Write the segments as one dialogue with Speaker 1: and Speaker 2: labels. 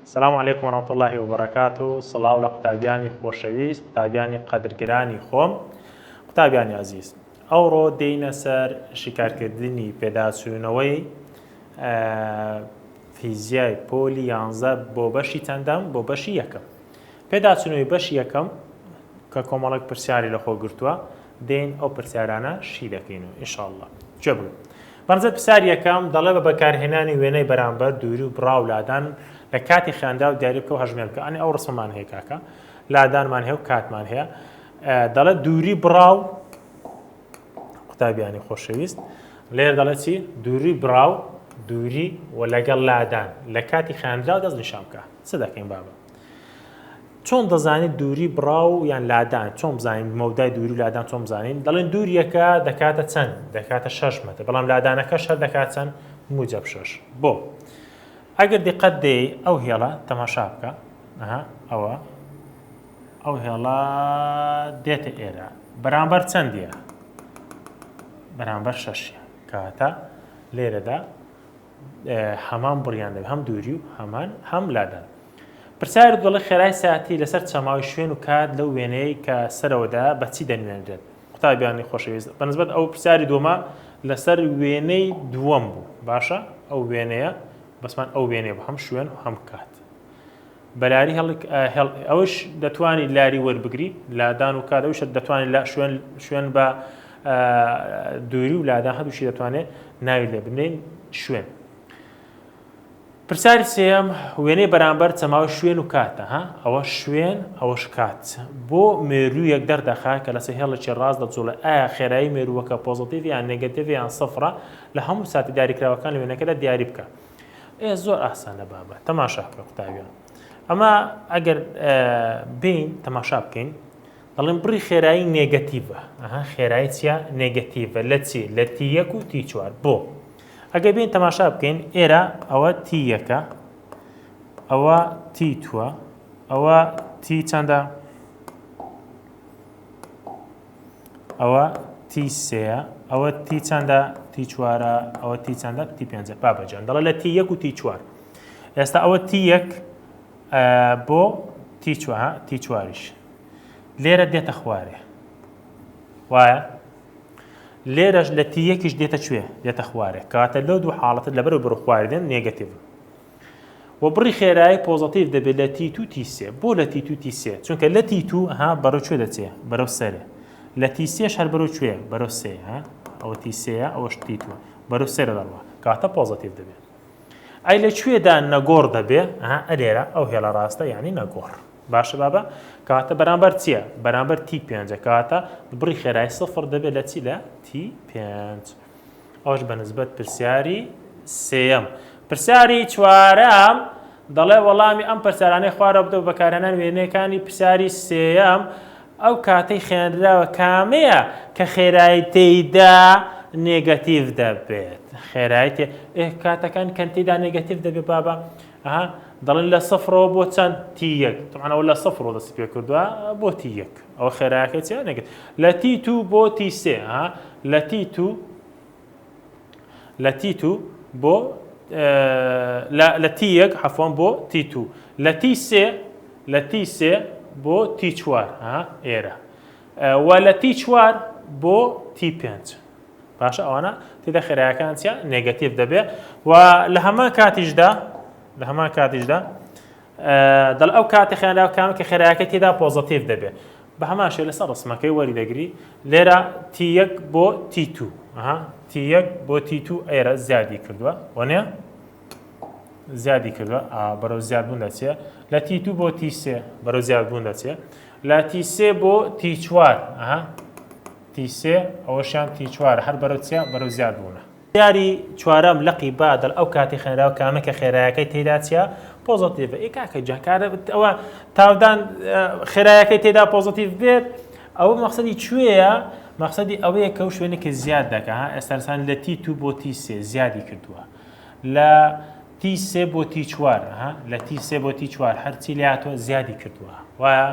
Speaker 1: سلام علیکم ورحمة اللە وبرکاته سڵاو لە قوتابیانی خۆشەویست قوتابیانی قەدرگرانی خۆم قوتابیانی ئازیز ئەوڕۆ دێینە سەر شیکارکردنی پێداچوونەوەی فیزیای پۆلی یانزە بۆ بەشی چەندەم بۆ بەشی یەکەم پێداچوونەوەی بەشی یەکەم کە کۆمەڵێک پرسیاری لەخۆ گرتووە دێین ئەو پرسیارانە شی دەکەین و ئینشاءاللە گوێ بگرن بەڕێزت پرسیاری یەکەم دەڵێ بە بەکارهێنانی وێنەی بەرامبەر دووری و بڕا و لادان لە کاتی خیاندا و دیاری بکە و هەژمێر بکە ئەنی ئەو ڕسممان هەیە کاکە لادانمان هەیە و کاتمان هەیە دەڵێ دووری بڕا و قوتابیانی خۆشەویست لێر دەڵێ چی دووری بڕا و دووری و لەگەڵ لادان لە کاتی خیاندا دەست نیشان بکە چ دەکەین بابە چۆن دەزانیت دووری بڕاو یان لادان؟ چۆن بزانین مەودای دووری و لادان چۆن بزانین؟ دەڵێن دووریەکە دەکاتە چەند؟ دەکاتە 6 مەتر بەڵام لادانەکەش هەر دەکات چەند؟ موجب 6 بۆ ئەگەر دیقەت دێی ئەو هێڵە تەماشا بکە ئەها ئەوە ئەو هێڵە دێتە ئێرە بەرامبەر چەندیە؟ بەرامبەر شەشیە کاتە لێرەدا هەمان بڕیان دەبێت هەم دووری و هەمان هەم لادان. پرسیار دەڵێ خێرای ساتی لەسەر چەماوی شوێن و کات لەو وێنەیە کە سەرەوەدا بە چی دەنوێنرێت؟ قوتابیانی خۆشەویست بەنسبەت ئەو پرسیاری دووەمە لەسەر وێنەی دووەم بوو باشە ئەو وێنەیە بەسمان ئەو وێنەیە بوو هەم شوێن و هەم کات بەلاری هەڵک ئەوش دەتوانی لاری وەربگری لادان و کات ئەوش دەتوانانی لە شوێن شوێن بە دووری و لادان هەردووشی دەتوانێت ناوی لێ بنێین شوێن. پرسیاری سێیەم وێنەی بەرامبەر چەماوی شوێن و کاتە ها ئەوە شوێن ئەوەش کات بۆ مێروویەک دەردەخا کە لەسەر هێڵێکی ڕاست دەجوڵێ ئایا خێرایی مێرووەکە پۆزەتیڤ یان نێگەتیڤ یان سفرە لە هەموو ساتی دیاریکراوەکان لە وێنەکەدا دیاری بکە ئێ زۆر ئاسانە بابە تەماشا بکە قوتابیان ئەمە ئەگەر بین تەماشا بکەین دەڵێن بڕی خێرایی نێگەتیڤە ئەها خێرایی چیە نێگەتیڤە لە چی لە T یەک و T چوار بۆ ئەگەر بین تەماشا بکەین ئێرە ئەوە T یەکە ئەوە T two ە ئەوە T چەندە ئەوە T سێە ئەوە T چەندە T چوارە ئەوە T چەندە T پێنجە بابەجان دەڵێ لە T یەک و T چوار ئێستا ئەوە T یەک بۆ T چوار T چواریش لێرە دێتە خوارێ وایە لێرەش لە T یەکیش دێتە کوێ دێتە خوارێ کەواتە لەو دوو حاڵەتە لەبەر بڕ خواردن نێگەتیڤ و بڕی خێرایی پۆزەتیڤ دەبێت لە T two T سێ بۆ لە T two T سێ چونکە لە T two ها بەرەو کوێ دەچێ بەرەو سەرێ لە T سێش هەر بەرەو کوێ بەرەو سێ ها ئەوە T سێیە ئەوەش T two بەرەو سێرە دەڕوا کەواتە پۆزەتیڤ دەبێت ئەی لە کوێدا نەگۆڕ دەبێ ها ئەلێرە ئەو هێڵە ڕاستە یعنی نەگۆڕ باشە بابە کەواتە بەرامبەر چییە بەرامبەر T پێنجە کەواتە بڕی خێرای سفر دەبێت لە چی لە T پێنج ئەوش بە نسبەت پرسیاری سێیەم پرسیاری چوارەم دەڵێ وەڵامی ئەم پرسیارانەی خوارەوە بدە بەکارهێنان وێنەکانی پرسیاری سێیەم ئەو کاتەی خێنراوە کامەیە کە خێرایی تێیدا نێگەتیڤ دەبێت خێرایی تێ کاتەکان کەن تێدا نێگەتیڤ دەبێت بابە ئەها دەڵێن لە سفرەوە بۆ چەند T یەک طبعا ئەوە لە سفرەوە دەستی پێ کردووە بۆ T یەک ئەوە خێرایەکەی چیە نێگەت لە T two بۆ T سێ ها لە T two لە T two بۆ لە T یەک عەفوەن بۆ T two لە T سێ لە T سێ بۆ T چوار ها ئێرە و لە T چوار بۆ T پێنج باشە ئەوانە تێدا خێرایەکان چیە نێگەتیڤ دەبێ و لە هەمان کاتیشدا لە هەمان کاتیشدا دەڵ ئەو کاتی خێرا کام کە خێراکە تێدا پۆزەتیڤ دەبێ بە هەمان شێ لەسەر ڕسمەکەی وەری دەگری لێرە T یەک بۆ T two T یەک بۆ T two ئێرە زیادی کردووە وەنیە زیادی کردووە بەرەو زیادبوون دەچێ لە T two بۆ T سێ بەرەو زیادبوون دەچێ لە T سێ بۆ T چوار T سێ ئەوەشیان T چوارە هەر بەرەو چیە بەرەو زیاد بوونە. پرسیاری چوارەم لقی با دەڵ ئەو کاتی خەنراو کامە کە خێرایەکەی تێدا چیە پۆزەتیڤە ئێ کاکە گیان کارە ئەوە تاودان خێرایەکەی تێدا پۆزەتیڤ بێت ئەوە مەقسەدی کوێیە مەقسەدی ئەوەیە کە و شوێنێکی زیاد دەکە ها ئێستاسان لە T two بۆ T سێ زیادی کردووە لە T سێ بۆ T چوار ها لە T سێ بۆ T چوار هەرچی لێ هاتووە زیادی کردووە وایە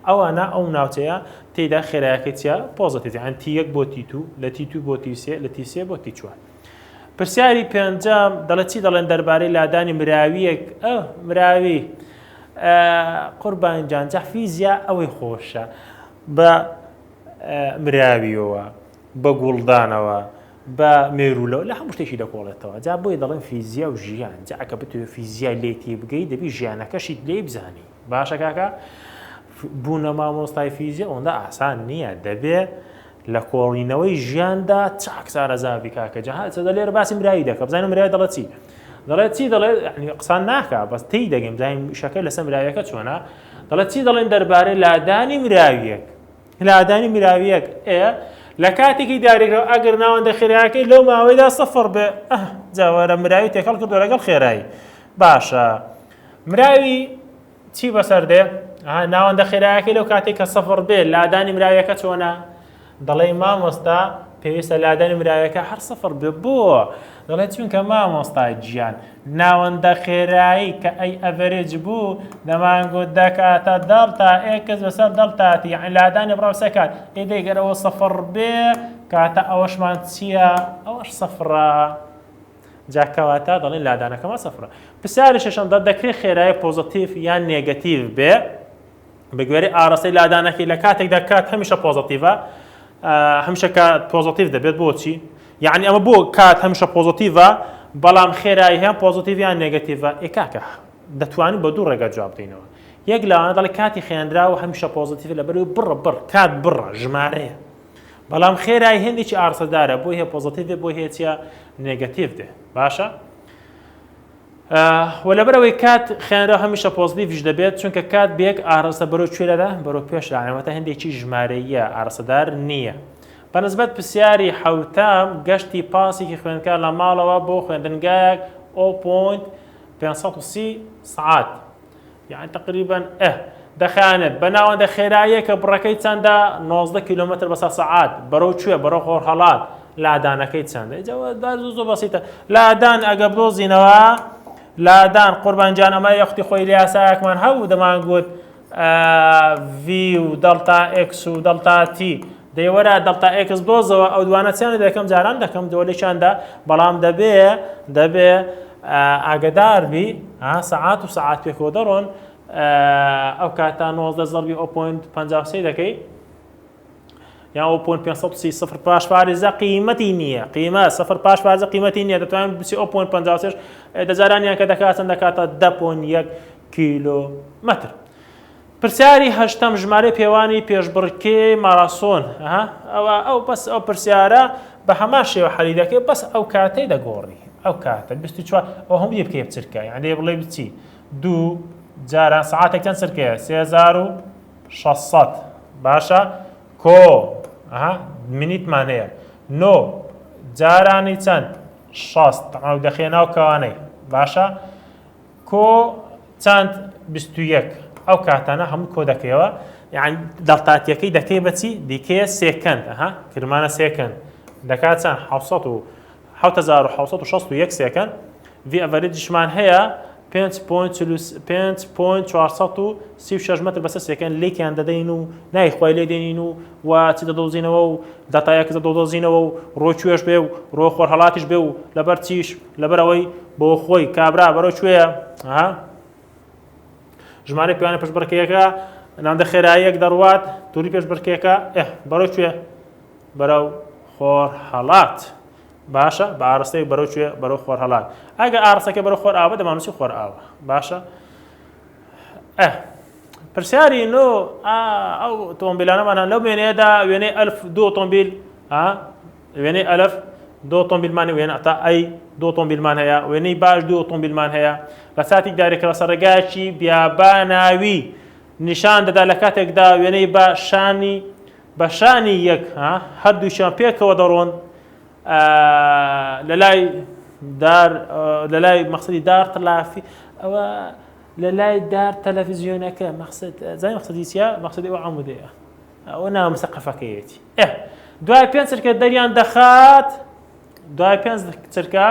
Speaker 1: ئەوانە ئەو ناوچەیە تێدا خێرایەکەی چیە پۆزەتیڤ یان T یەک بۆ T two لە T two بۆ T سێ لە T سێ بۆ T چوار. پرسیاری پێنجەم دەڵێت چی دەڵێن دەربارەی لادانی مراویەک ئە مراوی قوربان جان جا فیزیا ئەوەی خۆشە بە مراویەوە بە گوڵدانەوە بە مێرولەوە لە هەموو شتێکی دەکۆڵێتەوە جا بۆی دەڵێن فیزیا و ژیان جا ئەکە بتوێ فیزیا لێ تێبگەی دەبی ژیانەکەشیت لێ بزانی باشە کاکە بوونە مامۆستای فیزیا ئەوەندە ئاسان نییە دەبێ لە کۆڵینەوەی ژیاندا چاک شارەزابی کاکە جا چەدە لێرە باسی مراوی دەکە بزانین مراوی دەڵێت چی دەڵێت چی دەڵێت قسان ناکە بەس تێی دەگەین بزانین شەکە لەسەر مراویەکە چۆنە دەڵێت چی دەڵێن دەربارەی لادانی مراویەک لادانی مراویەک ئێ لە کاتێکی دیاریکراو ئەگەر ناوەندە خێراکەی لەو ماوەیدا سەفر بێ جاوەرە مراوی تێکەڵ کردو لەگەڵ خێرایی باشە مراوی چی بەسەر دێ؟ ناوەندە خێرایەکەی لەو کاتێک کە سەفر بێ لادانی مراویەکە چۆنە؟ دەڵێی مامۆستا پێویستە لادانی مراویەکە هەر سەفر بێ بۆ؟ دەڵێ چونکە مامۆستا گیان ناوەندە خێرایی کە A average بوو دەمانگوت دەکاتە delta x بەسەر delta t یعنی لادانی بڕاوسە کات ئێ دەیگەرەوە سەفر بێ کاتە ئەوەشمان چییە؟ ئەوەش سەفرە. جا کەواتە دەڵێن لادانەکەمان سفرە. پرسیاری شەشەم دە دەکرێت خێرایی پۆزەتیڤ یان نێگەتیڤ بێ بەگوێرەی ئاراستەی لادانەکەی لە کاتێکدا کات هەمیشە پۆزەتیڤە هەمیشە کات پۆزەتیڤ دەبێت بۆچی یعنی ئەمە بۆ کات هەمیشە پۆزەتیڤە بەڵام خێرایی هەم پۆزەتیڤ یان نێگەتیڤە ئێ کاکە دەتوانین بە دوو ڕێگە جواب بدەینەوە یەک لەوانە دەڵێ کاتی خێنراوە هەمیشە پۆزەتیڤ لەبەرەوەی بڕە بڕ کات بڕە ژمارەیە بەڵام خێرای هێندێکی ئاڕسەدارە بۆی هەیە پۆزەتیڤ بێ بۆی هەیە چیە نێگەتیڤ بێ باشە و لەبەرەوەی کات خێنرا هەمیشە پۆزتیڤش دەبێت چونکە کات بێک ئاڕستە بەرەو کوێ بەرەو پێش لانەوەتە هەندێکی ژمارەیە ئاڕستەدار نییە. بەنسبەت پرسیاری حوتەم گەشتی پاسێکی خوێندکار لە ماڵەوە بۆ خوێندنگایەک 0.530 سعات یانی تقریبا ئه دەخایەنێت بە ناوەندە خێراییەکە بڕەکەی چەندە 19 کیلۆمەتر بەسەر سەعات بەرەو کوێ بەرەو خۆرهەڵات لادانەکەی چەندە جا زۆر زۆر بەسیتە لادان ئەگە بدۆزینەوە لادان قوربان جان ئەمە یەختی خۆی لە یاسایەکمان هەبوو دەمانگوت V و delta x و delta t دەیوەرە delta x دۆزەوە ئەو دوانە چیان دەکەم جاران دەکەم دۆلێکیاندا بەڵام دەبێ دەبێ ئاگدار بی سەعات و سەعات پێکەوە دەڕۆن ئەو کاتە 19 زەربی ئەو point 53 دەکەی یان ئەو point 530 سفر پاش پارێزە قیمەتی نییە قیمە سفر پاش پارێزە قیمەتی نییە دەتوانین بچی ئەو point 53 دەجارانیان کە دەکات چەند دەکاتە 10.1 کیلۆمەتر. پرسیاری هەشتەم ژمارەی پێوانی پێشبڕکێی ماراسۆن ئەها ئەوە ئەو بەس ئەو پرسیارە بە هەمان شێوە حەلی دەکەی بەس ئەو کاتەی دەگۆڕی ئەو کاتە 24 ئەو هەموو بکەی بچرکە یعنی بڵێ بچی دوو جاران سعاتێک چەند چرکەیە 3600 باشە کۆ ئەها منیتمان هەیە نۆ جارانی چەند 60 تەواو دەخێ ناو کەوانەی باشە کۆ چەند 21 ئەو کاتانە هەموو کۆ دەکەیەوە یان delta t یەکەی دەکەی بەچی دیکەیە second ئەها کرمانە second دەکات چەند 7661 second V average شمان هەیە 5.436 متر بەسەر second لێکیان دەدەین و نای خۆی لێ دێنین و و چ دەدۆزینەوە و delta x دەدۆزینەوە و ڕۆ کوێش بێ و ڕۆ خۆرهەڵاتیش بێ و لەبەر چیش لەبەر ئەوەی بۆ خۆی کابرا بەرەو کوێیە ها ژمارە پێوانە پشبڕکێیەکە ناوەندە خێراییەک دەڕوات توری پێشبڕکێکە ئه بەرەو کوێ بەرەو خۆرهەڵات باشە بە ئاڕاستەیەک بەرەو کوێ بەرەو خۆرهەڵات ئەگە ئاڕاستەکە بەرەو خۆر ئاوە دەمانوسی خۆر ئاوە باشە ئه پرسیاری نۆ ئەو تۆمبیلانەمان لەو وێنەیەدا وێنەی ئەلف دوو ئۆتۆمبیل وێنەی ئەلف دوو ئۆتۆمبیلمان وێنە تا ئەی دوو ئۆتۆمبیلمان هەیە وێنەی باش دوو ئۆتۆمبیلمان هەیە لە ساتێک دارێکە لەسەر ڕێگایەکی بیاباناوی نیشان دەدا لە کاتێکدا وێنەی بە شانی بە شانی یەک هەردووشیان پێکەوە دەڕۆن لە لای دار لە لای مەقصدی دار تەلافی ئەوە لە لای دار تەلەڤیزیۆنەکە مەقصد زای مەقصدی چیە مەقصدی ئەو عمودەیە ئەوە ناوە مسەقەفەکەیەتی ئه دوای پێنج چرکە دەریان دەخات دوای پێنج چرکە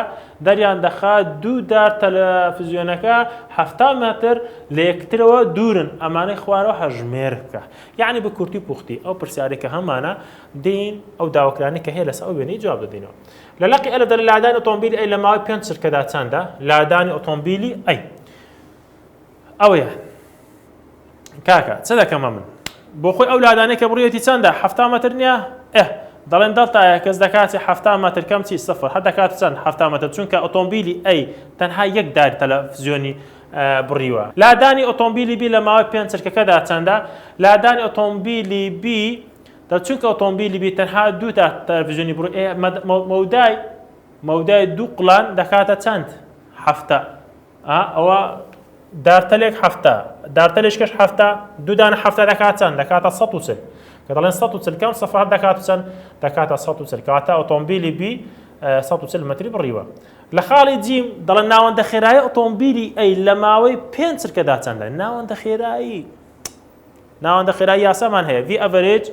Speaker 1: دەریان دەخات دوو دار تەلەفزیۆنەکە هەفتا مەتر لە یەکترەوە دوورن ئەمانەی خوارەوە هەژمێر بکە یعنی بە کورتی پوختی ئەو پرسیارێک کە هەمانە دین ئەو داواکرانی کە هەیە لەسەر ئەو وێنەی جواب دەدەینەوە. لە لەقی ئەلف دەڵێ لادانی ئۆتۆمبیلی A لە ماوەی پێنج چرکەدا چەندە؟ لادانی ئۆتۆمبیلی A ئەوەیە کاکە چ دەکەمە من بۆ خۆی ئەو لادانەی کە بڕیەتی چەندە حەفتا مەتر نییە ئه دەڵێن دەڵتا کەس دەکاتی حەفتا مەتر کەم چی سفر هەر دەکات چەند حەفتا مەتر چونکە ئۆتۆمبیلی A تەنها یەک دار تەلەفزیۆنی بڕیوە لادانی ئۆتۆمبیلی B لە ماوەی پێنج چرکەکەدا چەندە لادانی ئۆتۆمبیلی B دە چونکە ئۆتۆمبیلی B تەنها دوو تا تەلەفزیۆنی بڕی مەودای مەودای دوو قلان دەکاتە چەند حەفتا ئەوە دارتەلێک حەفتا دارتەلێکش حەفتا دوو دانە حەفتا دەکات چەند دەکاتە 140 کە دەڵێن 140 کەم سەفر دەکات چەند دەکاتە 140 کەواتە ئۆتۆمبیلی B 140 مەتری بڕیوە لە خاڵی جیم دەڵێن ناوەندە خێرایی ئۆتۆمبیلی A لە ماوەی پێنج چرکەدا چەندە ناوەندە خێرایی ناوەندە خێرایی یاسامان هەیە V average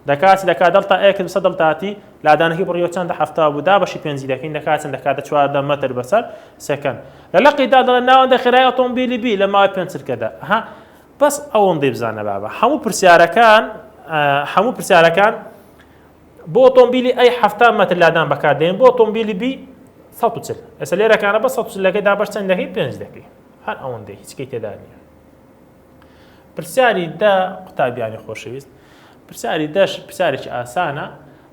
Speaker 1: دەکات دەکات delta X بەسەر delta T لادانەکەی بڕیوە چەندە حەفتا بوو دابەشی پێنجی دەکەین دەکات چەند دەکاتە 14 مەتر بەسەر second لە لەقیدا دەڵێن ناوەندە خێرای ئۆتۆمبیلی B لە ماوەی پێنج چرکەدا ها بەس ئەوەندەی بزانە بابە هەموو پرسیارەکان هەموو پرسیارەکان بۆ ئۆتۆمبیلی A حەفتا مەتر لادان بەکاردێن بۆ ئۆتۆمبیلی B 140 ئێستا لێرەکانە بە 140 لەکەی دابەش چەند دەکەی پێنج دەکەی هەر ئەوەندەی هیچ کەی تێدا نییە پرسیاری دە قوتابیانی خۆشەویست پرسیاری دەش پرسیارێکی ئاسانە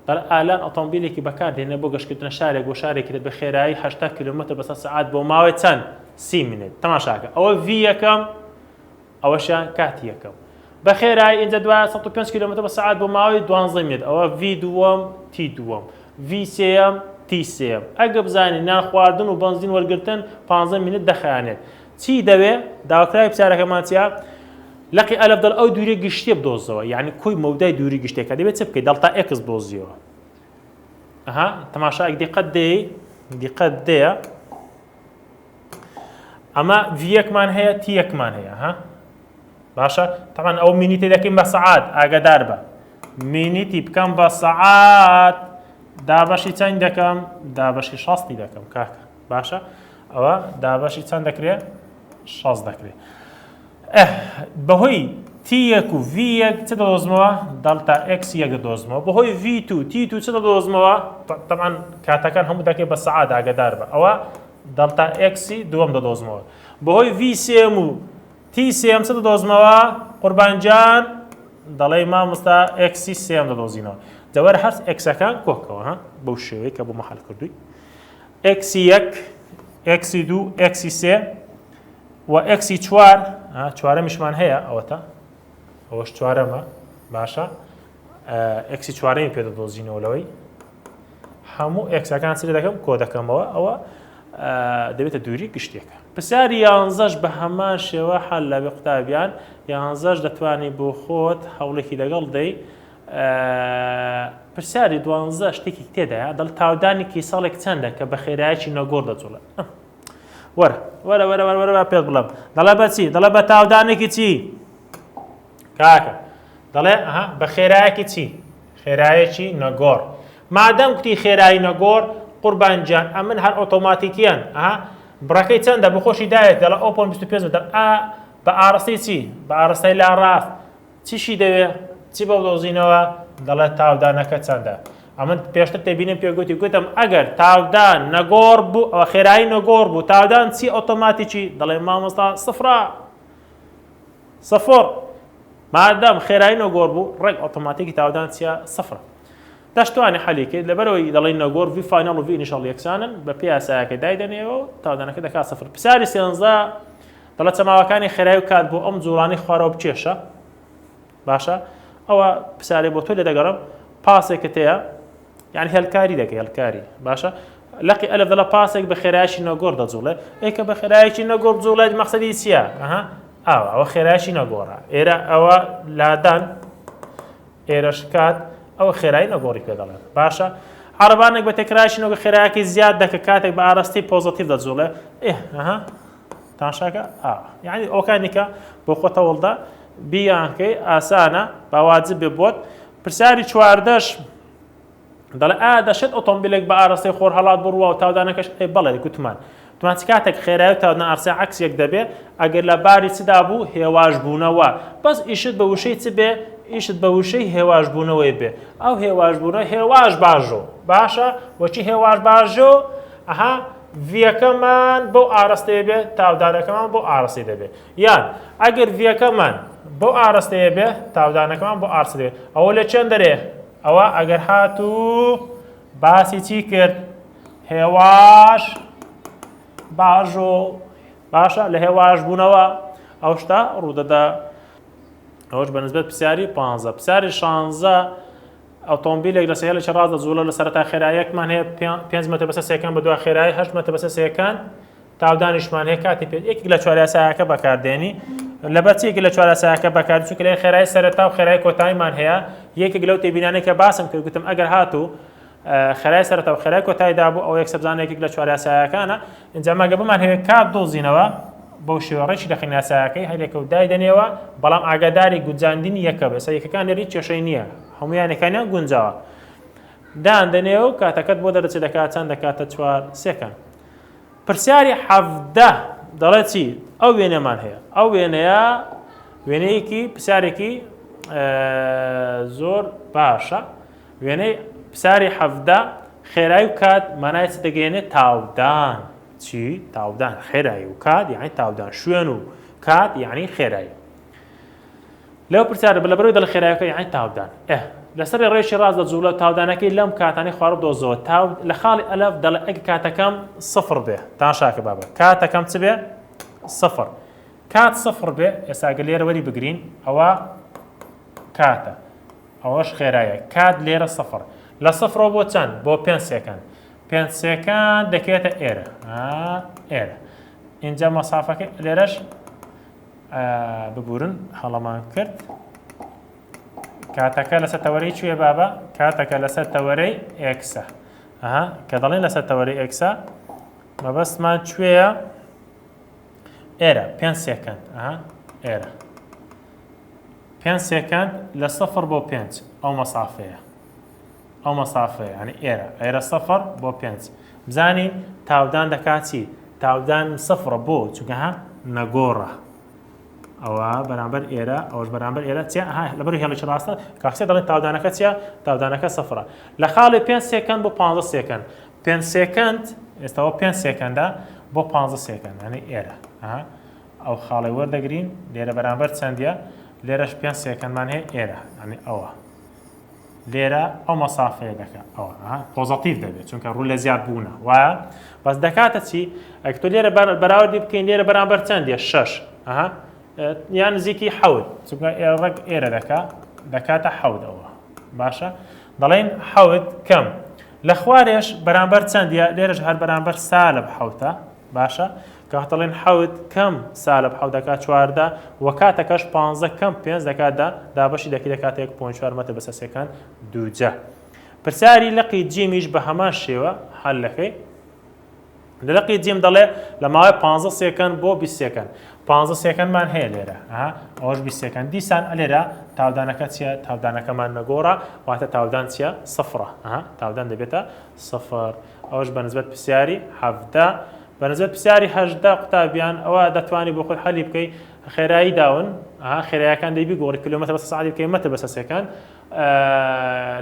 Speaker 1: دەڵێ ئالان ئۆتۆمبیلێکی بەکاردێنێ بۆ گەشتکردنە شارێک بۆ شارێکی تر بە خێرایی 80 کیلومتر بەسەر سەعات بۆ ماوەی چەند سی minute تەماشاکە ئەوە V یەکەم ئەوەشیان کاتی یەکەم بە خێرایی ئینجا دوای 105 کیلومتر بە سەعات بۆ ماوەی 12 minute ئەوە V دووەم T دووەم V سێیەم T سێیەم ئەگە بزانین نان خواردن و بەنزین وەرگرتن 15 minute دەخایەنێت چی دەوێ؟ داواکراوی پرسیارەکەمان چیە؟ لقی ئەلف دەڵ ئەو دووریە گشتیە بدۆزەوە یعنی کۆی مەودای دووری گشتێکە دەبێت چ بکەیت delta X بدۆزیەوە ئەها تەماشایەک دیقەت دێی دیقەت دێە ئەمە V یەکمان هەیە T یەکمان هەیە ها باشە تەمان ئەو minute ی دەکەین بە سەعات ئاگادار بە minute ی بکەم بە سەعات دابەشی چەند دەکەم دابەشی شەستی دەکەم کاکە باشە ئەوە دابەشی چەند دەکرێ شەست دەکرێ بەهۆی T یەک و V یەک چ دەدۆزمەوە delta X یەک دەدۆزمەوە بەهۆی V two T two چ دەدۆزمەوە تەمان کاتەکان هەموو دەکەی بە سەعات ئاگدار بە ئەوە delta X ی دووەم دەدۆزمەوە بەهۆی V سێم و T سێم چ دەدۆزمەوە قوربانجان دەڵێ مامۆستا X ی سێم دەدۆزینەوە دەوەر هەر X ەکان کۆکەوە ها بەو شێوەیە کە بۆ مەحل کردووی ئێکسی یەک، ئێکسی دوو، ئێکسی سێ و ئێکسی چوار، چوارەمیشمان هەیە ئەوەتە ئەوەش چوارەمە باشە ئێکسی چوارەمی پێ دەدۆزینەوە لەوەی هەموو ئێکسەکان سری دەکەم کۆ دەکەمەوە ئەوە دەبێتە دووری گشتێکە پرسیاری یانزەش بە هەمان شێوە حل لە قوتابیان یانزەش دەتوانی بۆ خۆت هەوڵێکی لەگەڵ دەی پرسیاری دوانزە شتێکی تێدایە دەڵ تاودانی کیسەڵێک چەندە کە بە خێرایەکی نەگۆڕ دەجوڵێ وەرە وەرە وەرە وەرە وەرە پێت بڵێم دەڵێ بە چی دەڵێ بە تاودانێکی چی کاکە دەڵێ ئەها بە خێرایەکی چی خێرایەکی نەگۆڕ مادەم کوتی خێرایی نەگۆڕ قوربان گیان ئەمن هەر ئۆتۆماتیکیان ئەها بڕەکەی چەندە بخۆشی داێت دەڵێ ئەو 25 متر ئا بە ئاڕاستەی چی بە ئاڕاستەی لا ڕاست چیشی دەوێ؟ چی بۆ بدۆزینەوە؟ دەڵێت تاودانەکە چەندە؟ ئەمن پێشتر تێبینیم پێ گوتی گوتم ئەگەر تاودان نەگۆڕ بوو ئەوە خێرایی نەگۆڕ بوو تاودان چی ئۆتۆماتیکی دەڵێ مامۆستا سفرە سفر مادەم خێرایی نەگۆڕ بوو ڕێک ئۆتۆماتیکی تاودان چیە سفرە دەشتوانی حەلی کرد لەبەرەوەی دەڵێن نەگۆڕ V final و V initial یەکسانن بە پێ یاسایەکە دایدەنێەوە و تاودانەکە دەکات سفر پرسیاری سێنزە دەڵێت چەماوەکانی خێرایی و کات بۆ ئەم جوڵانەی خوارەوە بکێشە باشە ئەوە پرسیارێ بۆ تۆ لێ دەگەڕم پاسێکت هەیە یعنی هێلکاری دەکە هێلکاری باشە لەقی ئەلف دەڵە پاسێک بە خێرایشی نەگۆڕ دەجوڵێ ئێکە بە خێرایەکی نەگۆڕ جوڵێت مەقسەدی چییە ئەها ئاوا ئەوە خێرایشی نەگۆڕە ئێرە ئەوە لادان ئێرەش کات ئەوە خێرایی نەگۆڕی پێ دەڵێن باشە عەرەبانێک بە تێکرایشی نەگۆ خێرایەکی زیاد دەکە کاتێک بە ئاراستەی positive دەجوڵێ ئێ ئەها تاشاکە ئا یعنی ئەوکانی کە بۆ خۆت هەوڵدە بیانکەی ئاسانە باواجب بێ بۆت پرسیاری چواردەش دەڵێ ئا دەشێت ئۆتۆمبیلێک بە ئاراستەی خۆرهەڵات بڕوا و تاودانەکەش ئەی بەڵێ گوتمان توان چ کاتێک خێرای و تاودان ئارسە عکس یەک دەبێ ئەگەر لە باری چدا بوو هێواش بوونەوە بەس ئیشت بە وشەی چ بێ؟ ئیشت بە وشەی هێواش بوونەوەی بێ ئەو هێواش بوونە هێواش باژۆ باشە وەچی هێواش باژۆ ئەها v ەکەمان بەو ئاراستەیە بێ تاودانەکەمان بۆ ئاراستەی دەبێ یان ئەگەر v ەکەمان بەو ئاراستەیە بێ تاودانەکەمان بۆ ئاراستە دەبێ ئەوە لە چەند دەرێ ئەوە ئەگەر هاتوو باسی چی کرد هێواش باژۆ باشە لە هێواش بوونەوە ئەو شتە ڕوودەدا ئەوەش بە نسبەت پرسیاری پ پرسیاری شانزە ئۆتۆمبیلێک لە سەیەڵێکی ڕاست دەجوڵە لە سەرەتا خێراییەکمان هەیە 5 مەتر بەسەر second بە دوا خێرایی 8 مەتر بەسەر second تاودانیشمان هەیە کاتی پێ یەکێک لە چوار یاسایەکە بەکاردێنی لەبەر چی یەکێک لە چوار یاسایەکە بەکار چونکە لە خێرایی سەرەتا و خێرایی کۆتاییمان هەیە یەکێک لەو تێبینانەی کە باسم کرد گوتم ئەگەر هاتوو خێرای سەرەتا و خێرای کۆتایی دابوو ئەوە یەکسەر بزانە یەکێک لە چوار یاسایەکانە ئینجا ماگە بمان هەیە کات دۆزینەوە بەو شێوە ڕێکی دەخەین یاسایەکەی هەرێکە و دایدەنێەوە بەڵام ئاگاداری گونجاندنی یەکە بێ سەر یەکەکان لێری کێشەی نییە هەمویانەکانیان گونجاوە دان دەنێ و کاتەکەت بۆ دەرەچێت دەکات چەند دەکاتە چوار second پرسیاری 17 دەڵێ چی ئەو وێنەمان هەیە ئەو وێنەیە وێنەیەکی پرسیارێکی زۆر باشە وێنەی پرسیاری 17 خێرایی و کات مانای چ دەگەێنێت تاودان چی تاودان خێرایی و کات یعنی تاودان شوێن و کات یعنی خێرایی لەو پرسیارە بە لەبەرەوەی دەڵێ خێرایەکە یعنی تاودان ئه لەسەر ڕێکی ڕاست لە جوڵە تاودانەکەی لەم کاتانەی خوارە دۆزەوە تاو لە خاڵی ئەلف دەڵێ ئەگە کاتەکەم سفر بێ تاشاکە بابە کاتەکەم چ بێ سفر کات سفر بێ ئێستا گە لێرە وەری بگرین ئەوە کاتە ئەوەش خێرایە کات لێرە سفر لە سفرەوە بۆ چەند بۆ پێ second پێ second دەکەوێتە ئێرە ئێرە اینجا مەسافەکە لێرەش ببورن هەڵەمان کرد کاتەکە لەسەر تەوەرەی کوێ بابە کاتەکە لەسەر تەوەرەی x ە ئەها کە دەڵێن لەسەر تەوەرەی x ە مەبەستمان کوێیە ئێرە پێ second ئەها ئێرە پێ second لە سفر بۆ پێنج ئەو مەسافەیە ئەو مەسافەیە یعنی ئێرە ئێرە سفر بۆ پێنج بزانین تاودان دەکات چی تاودان سفرە بۆ چونکە ها نەگۆڕە ئەوە بەرامبەر ئێرە ئەوش بەرامبەر ئێرە چیا ها لەبەر هێڵێکی ڕاستە کاکسێ دەڵێن تاودانەکە چیە تاودانەکە سفرە لە خاڵی پێ second بۆ 15 second پێ second ئێستاوە پێ second ە بۆ 15 second یعنی ئێرە ها ئەو خاڵی وەردەگرین لێرە بەرامبەر چەندە لێرەش پێ second مان هەیە ئێرە یعنی ئەوە لێرە ئەو مەسافەیە دەکات ئەوە positive دەبێت چونکە ڕوو لە زیاد بوونە وایە بەس دەکاتە چی ئەک تۆ لێرە بەراوردی بکەین لێرە بەرامبەر چەندە شەش یان نزیکی حەوت چونکە ڕێک ئێرە دەکا دەکاتە حەوت ئەوە باشە دەڵێن حەوت کەم لە خوارێش بەرامبەر چەندە لێرەش هەر بەرامبەر سالب حەوتە باشە کە دەڵێن حەوت کەم سالب حەوت دەکات 14 و کاتەکەش 15 کەم پێنج دەکات دە دابەشی دەکی دەکاتە 1.4 مەتر بەسەر second دووجا پرسیاری لقی جیمیش بە هەمان شێوە حل دەکەی لە لقی جیم دەڵێ لە ماوەی 15 second بۆ 20 second 15 second مان هەیە لێرە ئەوش 20 second دیسان ئەلێرە تاودانەکە چییە تاودانەکەمان نەگۆڕە واتە تاودان چییە سفرە تاودان دەبێتە سفر ئەوەش بە نسبەت پرسیاری 17 بە نسبەت پرسیاری 18 قوتابیان ئەوە دەتوانی بۆ خۆی حەلی بکەی خێرایی داون خێرایەکان دەی بیگۆڕی کیلۆمەتر بەسەر سەعاتی بکەی مەتر بەسەر second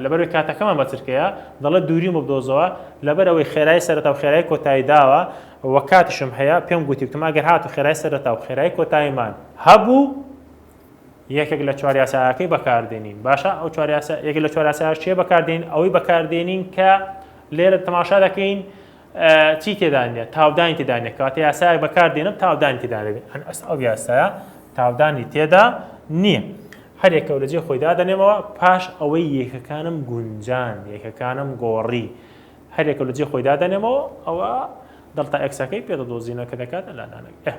Speaker 1: لەبەرەوەی کاتەکەمان بە چرکەیە دەڵێت دووری بدۆزەوە لەبەرەوەی خێرای سەرەتا و خێرای کۆتایی داوە و کاتیشم هەیە پێم گوتی وتم ئەگەر هاتو خێرای سەرەتا و خێرای کۆتاییمان هەبوو یەکێک لە چوار یاساکەی بەکاردێنین باشە ئەو چوار یاسا یەکێک لە چوار یاساش چیە بەکاردێن ئەوەی بەکاردێنین کە لێرە تەماشا دەکەین چی تێدا نیە تاودانی تێدا نیە کەواتە یاسایەک بەکاردێنم تاودانی تێدا نەبێت هەن ئەس ئەو یاسایە تاودانی تێدا نییە هەر یەکەو لە جێ خۆی دادەنێمەوە پاش ئەوەی یەکەکانم گونجان یەکەکانم گۆڕی هەر یەکە لە جێ خۆی دادەنێمەوە ئەوە delta x ەکەی پێ دەدۆزینەوە کە دەکاتە لادانەکە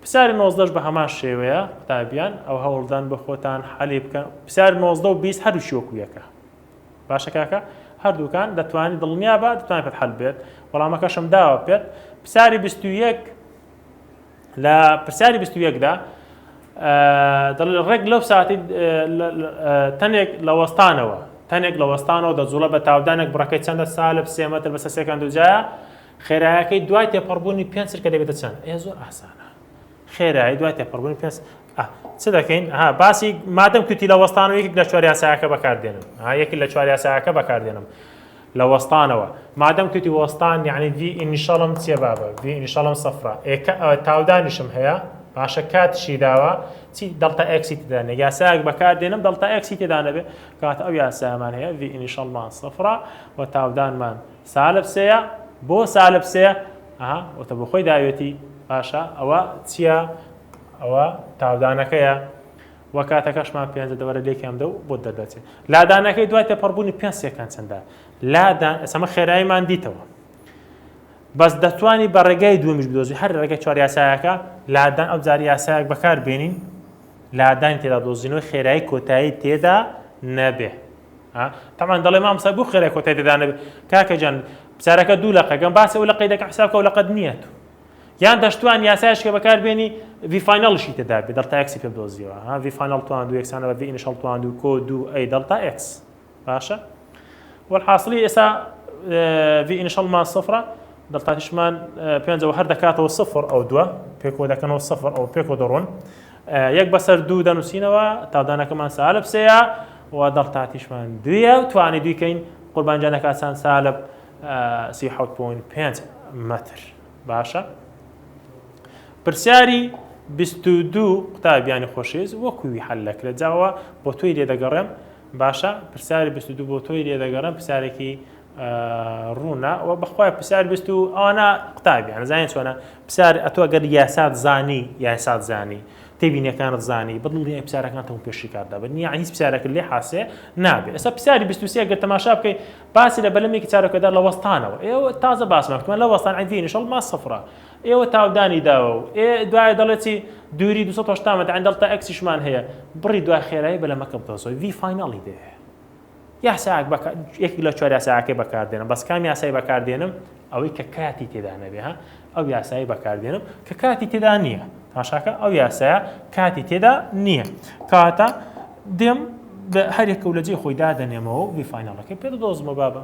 Speaker 1: پرسیاری نۆزدەش بە هەمان شێوەیە قوتابیان ئەو هەوڵدان بە خۆتان حەلی بکەن پرسیار نۆزدە و 20 هەردووکی وەکو یەکە باشە کاکە هەردووکان دەتوانانی دڵنیا بە دەتوانێت پێت حەل بێت وەڵامەکەشم داوە پێت پرسیاری 21 لە پرسیاری 21 دا دەڵێ ڕێک لەو ساتی تەنێک لە وەستانەوە تەنێک لە وەستانەوە دەجوڵە بە تاودانێک بڕەکەی چەندە سالب سێ مەتر بەسەر second دووجایە خێرایەکەی دوای تێپەڕبوونی پێنج چرکە دەبێتە چەند؟ ئێ زۆر ئاسانە. خێرایی دوای تێپەڕبوونی پێنج. چ دەکەین ها باسی مادەم کوتی لە وەستانەوە یەکێک لە چوار یاسایەکە بەکاردێنم ها یەکێک لە چوار یاسایەکە بەکاردێنم لە وەستانەوە مادەم کوتی وەستان یعنی V initial م چیە بابە V initial م سفرە ئێکە تاودانیشم هەیە باشە کاتشی داوە چی delta x ی تێدا نیە یاسایەک بەکاردێنم delta x ی تێدا نەبێ کاتە ئەو یاسایەمان هەیە V initial مان سفرە و تاودانمان سالب سێیە بۆ سالب سێ ئەها وتە بۆ خۆی داوێتی باشە ئەوە چییە ئەوە تاودانەکەیە وە کاتەکەشمان پێنج دەوەرە لێکیان بدە و بۆت دەردەچێت لادانەکەی دوای تێپەڕبوونی پێنج second چەندە لادان ئەسەمە خێراییمان دیتەوە بەس دەتوانی بە ڕێگای دووەمیش بدۆزی هەر ڕێگای چوار یاسایەکە لادان ئەو جاری یاسایەک بەکار بێنین لادانی تێدا دۆزینەوەی خێرایی کۆتایی تێدا نەبێ تەمان دەڵێ مامۆستا بۆ خێرای کۆتایی تێدا نەبێ کاکە جان پرسیارەکە دوو لەقەکەم باسی ئەو لەقەی دەکەم حساب کە ئەو لەقەت نییە تو یان دەشتوان یاسایش کە بەکار بێنی V final شی تێدا بێ delta x ی پێ بدۆزیەوە ها V final توان دوو یەکسانە بە V initial توان دوو کۆ دوو A delta x باشە وەلحاسڵی ئێستا V initial مان سفرە delta t یشمان پێنجەوە هەر دەکاتەوە سفر ئەو دووە پێکەوە دەکەنەوە سفر ئەو پێکەوە دەڕۆن یەک بەسەر دوو دەنووسینەوە تاودانەکەمان سالب سێیە و delta t یشمان دویە و توانی دویکەین قوربانجان دەکات چەند سالب 37.5 مەتر باشە پرسیاری 22 قوتابیانی خۆشەویست وەکووی حل دەکرێت جاوە بۆ تۆی لێ دەگەڕێم باشە پرسیاری 22 بۆ تۆی لێ دەگەڕێم پرسیارێکی ڕوونە و بەخوای پرسیار بیست و ئەوانە قوتابیان زانین چۆنە پرسیار ئەتۆ گەر یاسات زانی یاسات زانی تێبینەکانت زانی بەدڵنیای پرسیارەکان تەمو پێشی کار دەبن یعنی هیچ پرسیارەکە لێ حاسێ نابێ ئێستا پرسیاری 23 گەر تەماشا بکەی باسی لە بەلەمێکی چارەکەدار لە وەستانەوە ئێوە تازە باسمان کردمان لە وەستان عین initial ما سفرە ئێوە تاودانی داوە و ئێ دوای دەڵێ چی دووری 280 مەتر عین delta x یشمان هەیە بڕی دوای خێرایی بەلەمەکە بدۆزەوە V final ی دەوێ یاسایەک بەکار یەکێک لە چوار یاساکەی بەکاردێنم بەس کام یاسای بەکاردێنم ئەوەی کە کاتی تێدا نەبێ ها ئەو یاسایی بەکاردێنم کە کاتی تێدا نییە تاشاکە ئەو یاسایە کاتی تێدا نییە کاتە دێم هەرێکە و لە جێ خۆی دادەنێمەوە V final ەکەی پێ دۆزمە بابە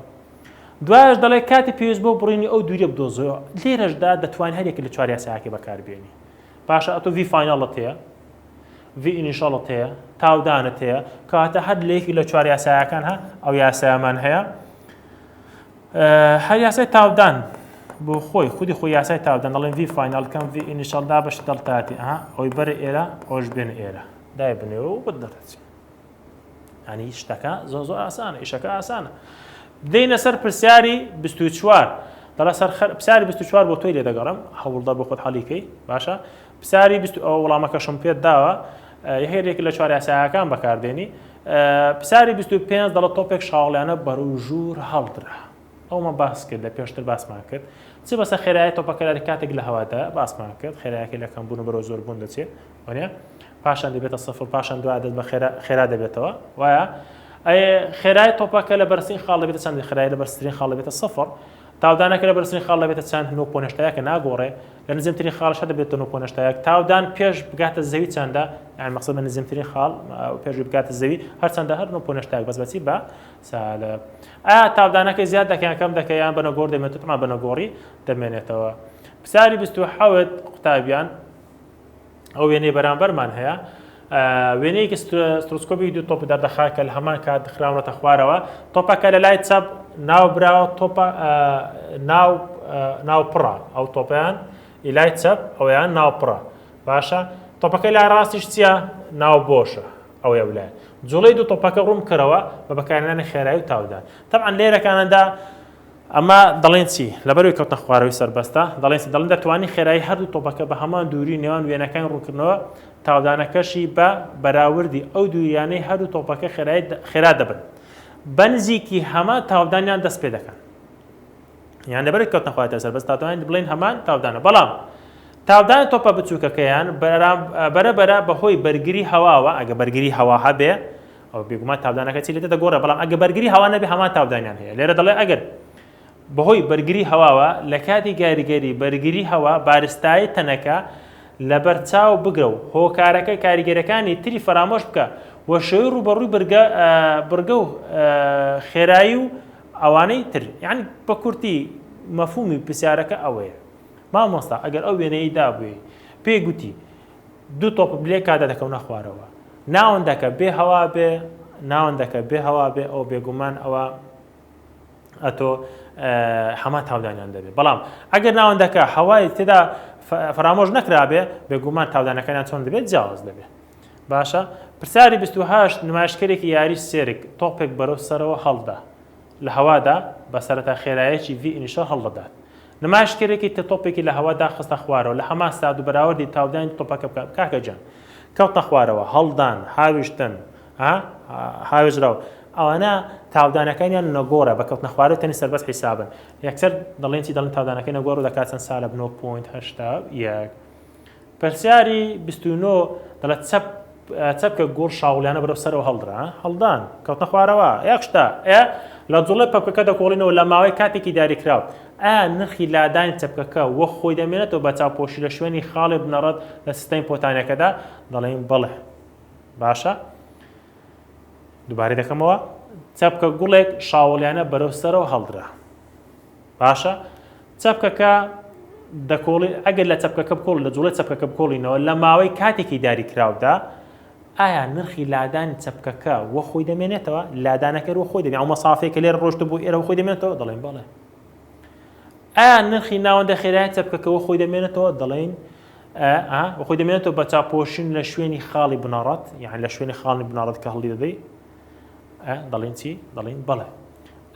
Speaker 1: دوایش دەڵێ کاتی پێویست بۆ بڕینی ئەو دووریە بدۆزەوە لێرەشدا دەتوانین هەرێک لە چوار یاساکەی بەکاربێنی باشە ئەتۆ V final ت هەیە V initial ت هەیە تاودانت هەیە کەواتە هەر لە یەکێک لە چوار یاسایەکان ها ئەو یاسایەمان هەیە هەر یاسای تاودان بۆ خۆی خودی خۆی یاسای تاودان دەڵێن V final کەم V initial دابەش delta t ئەها ئەوی بەرە ئێرە ئەوش بێنە ئێرە دای بنێ و بۆت دەردەچێت ینی شتەکە زۆر زۆر ئاسانە ئیشەکە ئاسانە دێنە سەر پرسیاری 24 دەڵە سەر پرسیاری 24 بۆ تۆی لێ دەگەڕم هەوڵدە بۆ خۆت حەلیکەی باشە پرسیاری بیست ئەوە وەڵامەکەشم پێت داوە هەرێک لە چوار یاسایەکان بەکاردێنی پرسیاری 25 دەڵە تۆپێک شاڵیانە بەرەو ژوور هەڵدرا ئەومە باس کرد لە پێشتر باسمان کرد چ بەسە خێرای تۆپەکە لە کاتێک لە هەوادا باسمان کرد خێرایەکەی لە کەمبوون بەرەو زۆربوون دەچێت وانە پاشان دەبێتە سفر پاشان دو دەست بە خێرا خێرا دەبێتەوە وایە خێرای تۆپەکە لە بەرزترین خاڵ دەبێتە چەند خێرای لە بەرزترین خاڵ دەبێتە سفر تاودانەکە لە بەرزترین خاڵ دەبێتە چەند نۆ point هەشتا یەکە ناگۆڕێ لە نزمترین خاڵش هەر دەبێتە نۆ point هەشتا یەک تاودان پێش بگاتە زەوی چەندە یان مەقسەد بە نزمترین خاڵ پێش بگاتە زەوی هەرچەندە هەر نۆ point هەشتا یەک بەس بەچی بە سالب ئایا تاودانەکەی زیاد دەکەن کەم دەکەن یان بە نەگۆڕ دەمێنێتەوە تەمان بە نەگۆڕی دەمێنێتەوە پرسیاری 27 قوتابیان ئەو وێنەی بەرامبەرمان هەیە وێنەیەکی سترۆسکۆپی دوو تۆپ دەردەخات کە لە هەمان کات خراونەتە خوارەوە تۆپەکە لە لای چەپ ناو براوە تۆپە ناو ناو پڕە ئەو تۆپیان ئیلای چەپ ئەویان ناو پڕە باشە تۆپەکەی لای ڕاستیش چییە ناو بۆشە ئەوەیە ولایە جوڵەی دوو تۆپەکە ڕوون کەرەوە بە بەکارهێنانی خێرایی و تاودان تەبعەن لێرەکانەدا ئەمە دەڵێن چی؟ لەبەرەوەی کەوتنە خوارەوەی سەربەستە، دەڵێن چی؟ دەڵێن دەتوانی خێرایی هەردوو تۆپەکە بە هەمان دووری نێوان وێنەکانی ڕوونکردنەوە تاودانەکەشی بە بەراوردی ئەو دووریانەی هەردوو تۆپەکە خێرایی خێرا دەبن بە نزیکی هەمان تاودانیان دەست پێ دەکەن. یان لەبەرەوەی کەوتنە خوارەوەی سەربەست تاودان بڵێن هەمان تاودانە بەڵام تاودانی تۆپە بچووکەکەیان بەرە بەرە بەهۆی بەرگری هەواوە ئەگە بەرگری هەوا هەبێ ئەوە بێگومان تاودانەکە چی لێ دەگۆڕێ بەڵام ئەگە بەرگری هەوا نەبێ هەمان تاودانیان هەیە لێرە دەڵێ ئەگەر بەهۆی بەرگری هەواوە لە کاتی گاریگەری بەرگری هەوا بارستایی تەنەکە لەبەر چاو بگرە و هۆکارەکە کاریگەرەکانی تری فەرامۆش بکە و شێوەی ڕووبەڕووی برگە بڕگە و خێرایی و ئەوانەی تر یعنی بە کورتی مەفهومی پرسیارەکە ئەوەیە مامۆستا ئەگەر ئەو وێنەی دابووی پێی گوتی. دوو تۆپ لێ کادا دەکەونە خوارەوە ناوەندەکە بێ هەوا بێ ناوەندەکە بێ هەوا بێ ئەو بێگومان ئەوە ئەتۆ هەمان تاودانیان دەبێت بەڵام ئەگەر ناوەندەکە هەوای تێدا فەرامۆش نەکرابێ بێگومان تاودانەکانیان چۆن دەبێت جیاواز دەبێت باشە پرسیاری 28 نمایشکەرێکی یاری سێرک تۆپێک بەرەو سەرەوە هەڵدا لە هەوادا بە سەرەتا خێرایەکی V initial هەڵدەدات. نمایشکەرێکی تر تۆپێکی لە هەوادا خستە خوارەوە لە هەمان سات و بەراوردی تاودانی تۆپەکە بکە کاکە گیان کەوتە خوارەوە هەڵدان هاویشتن هاوێژراو ئەوانە تاودانەکانیان نەگۆڕە بە کەوتنە خوارەوە تەنی سەربەست حیسابن یەکسەر دەڵێن چی دەڵێن تاودانەکەی نەگۆڕ و دەکات چەند سالب 9.81 پرسیاری 29 دەڵێت چەپ چەپکە گوڵ شاوڵیانە بەرەو سەرەوە هەڵدرا هەڵدان کەوتنە خوارەوە یەک شتە ئێ لە جوڵەی پەپکەکە دەکۆڵینەوە لە ماوەی کاتێکی دیاریکراو ئایا نرخی لادانی چەپکەکە وەک خۆی دەمێنێتەوە بە چاوپۆشی لە شوێنی خاڵی بنەڕەت لە سیستەمی پۆتانەکەدا دەڵێین بەڵێ باشە دووبارەی دەکەمەوە چەپکە گوڵێک شاوڵیانە بەرەو سەرەوە هەڵدرا باشە چەپکەکە دەکۆڵین ئەگەر لە چەپکەکە بکۆڵ لە جوڵەی چەپکەکە بکۆڵینەوە لە ماوەی کاتێکی دیاریکراودا ئایا نرخی لادانی چەپکەکە وە خۆی دەمێنێتەوە لادانەکە وە خۆی دەبێت ئەو مەسافەیە کە لێرە ڕۆشت بۆ ئێرە خۆی دەمێنێتەوە دەڵێن بەڵێ ئایا نرخی ناوەندە خێرای چەپکەکە وە خۆی دەمێنێتەوە دەڵێن خۆی دەمێنێتەوە بە چاپۆشین لە شوێنی خاڵی بنەڕەت یان لە شوێنی خاڵی بنەڕەت کە هەڵی دەدەی دەڵێن چی؟ دەڵێن بەڵێ.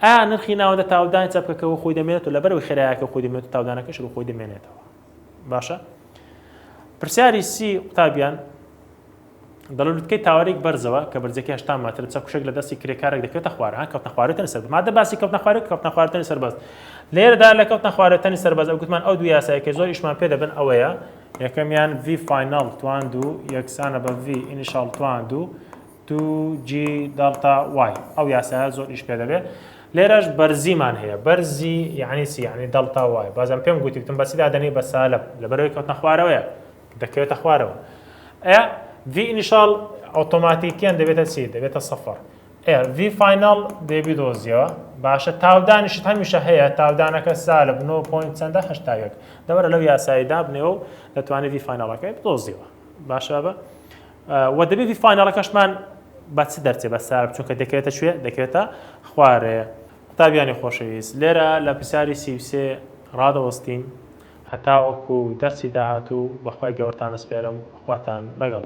Speaker 1: ئایا نرخی ناوەندە تاودانی چەپکەکە وە خۆی دەمێنێتەوە لەبەرەوەی خێرایەکە خۆی دەمێنێت تاودانەکەش وە خۆی دەمێنێتەوە باشە پرسیاری سی قوتابیان دەڵێ لوتکەی تاوەرێک بەرزەوە کە بەرزەکەی 80 مەتر چەکوشێک لە دەستی کرێکارێک دەکەوێتە خوارە ها کەوتنە خوارێتەنی سەر مادە باسی کەوتنە خوارێک کەوتنە خوارێتەنی سەربەست لێرەدا لە کەوتنە خوارێتەنی سەربەست ئەو گوتمان ئەو دوو یاسایە کە زۆر ئیشمان پێ دەبن ئەوەیە یەکەمیان V final توان دوو یەکسانە بە V initial توان دوو 2 G delta Y ئەو یاسایە زۆر ئیش پێ دەبێ لێرەش بەرزیمان هەیە بەرزی یعنی چی یعنی delta Y بازم پێم گوتی گوتم بەچی دادەنێی بە سالب لەبەرەوەی کەوتنە خوارەوەیە دەکەوێتە خوارەوە ئە V initial ئۆتۆماتیکیان دەبێتە چی دەبێتە سەفەر ئێ V final دەبی دۆزیەوە باشە تاودانیشت هەمیشە هەیە تاودانەکە سالب 9 point چەندە 81 دەوەرە لەو یاسایی دابنێ و دەتوانێت V final ەکەی بدۆزیەوە باشە بە وە دەبێ V final ەکەشمان بە چ دەرچێ بە سالب چونکە دەکەوێتە کوێ دەکەوێتە خوارێ قوتابیانی خۆشەویست لێرە لە پرسیاری 33 ڕادەوەستین هەتاوەکو دەرسی داهاتوو بەخوای گەورتان ئەسپێرم خواتان لەگەڵ.